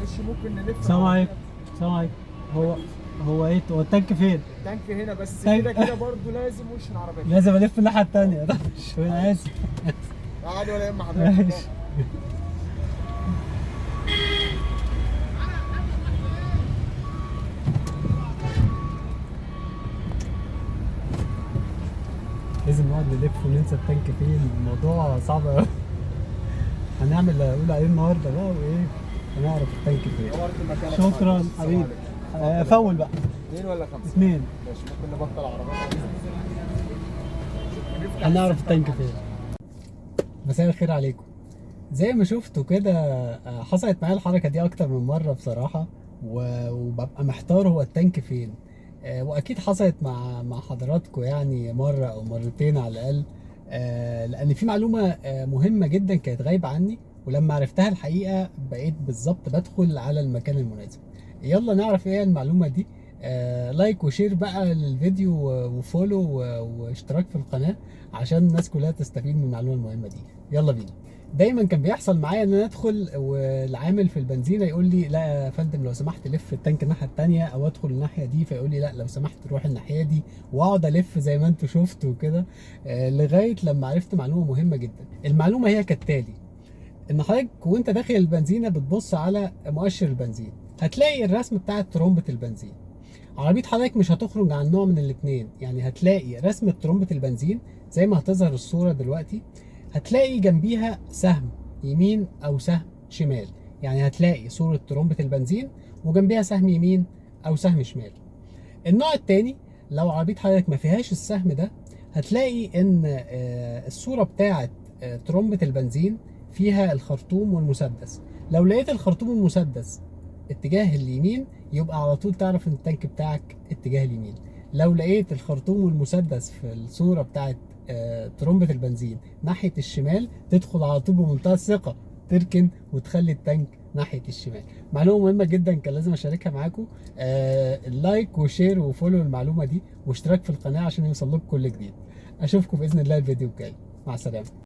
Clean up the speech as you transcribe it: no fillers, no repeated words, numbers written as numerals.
معلش ممكن نلف. السلام عليكم. السلام عليكم. هو ايه، هو التانك فين؟ التانك هنا بس. تانك. كده كده برضه لازم وش العربية. لازم الف الناحية التانية. انا اسف. عادي ولا يهم حضرتك. ماشي. لازم نقعد نلف وننسى التانك فين، الموضوع صعب قوي. هنعمل اللي هقول عليه النهارده بقى، وايه هنعرف التانك فين. نورت مكانك. شكرا معلش. السلام حبيبي. عليكم. فول بقى. اثنين ولا خمسة؟ اثنين. ماشي، ممكن نبطل عربيات. هنعرف التانك فين. مساء الخير عليكم. زي ما شفتوا كده، حصلت معايا الحركة دي أكتر من مرة بصراحة، وببقى محتار هو التانك فين. وأكيد حصلت مع حضراتكم مرة أو مرتين على الأقل، لأن في معلومة مهمة جدا كانت غايبة عني، ولما عرفتها الحقيقة بقيت بالظبط بدخل على المكان المناسب. يلا نعرف إيه المعلومة دي. like و share بقى للفيديو و follow واشتراك في القناة عشان الناس كلها تستفيد من المعلومة المهمة دي. يلا بينا. دايما كان بيحصل معايا ان انا ادخل والعامل في البنزينة يقول لي لا يا فندم لو سمحت لف التانك الناحية التانية، او ادخل الناحية دي فيقول لي لا لو سمحت روح الناحية دي، واقعد الف زي ما انتوا شفتوا كده، لغاية لما عرفت معلومة مهمة جدا. المعلومة هي كالتالي: ان حضرتك وانت داخل البنزينة بتبص على مؤشر البنزين، هتلاقي الرسم بتاع ترمبة البنزين. عربية حضرتك مش هتخرج عن نوع من الاتنين، يعني هتلاقي رسمة ترمبة البنزين زي ما هتظهر الصورة دلوقتي، هتلاقي جنبيها سهم يمين أو سهم شمال، يعني هتلاقي صورة ترمبة البنزين وجنبيها سهم يمين أو سهم شمال. النوع التاني لو عربية حضرتك ما فيهاش السهم ده، هتلاقي إن الصورة بتاعت ترمبة البنزين فيها الخرطوم والمسدس. لو لقيت الخرطوم والمسدس اتجاه اليمين يبقى على طول تعرف ان التانك بتاعك اتجاه اليمين. لو لقيت الخرطوم والمسدس في الصورة بتاعت ترمبة البنزين ناحية الشمال، تدخل على طول بمنتهى الثقة، تركن وتخلي التانك ناحية الشمال. معلومة مهمة جدا كان لازم اشاركها معاكم. like و share و follow المعلومة دي واشتراك في القناة عشان يوصل لكم كل جديد. اشوفكم بإذن الله الفيديو الجاي. مع السلامة.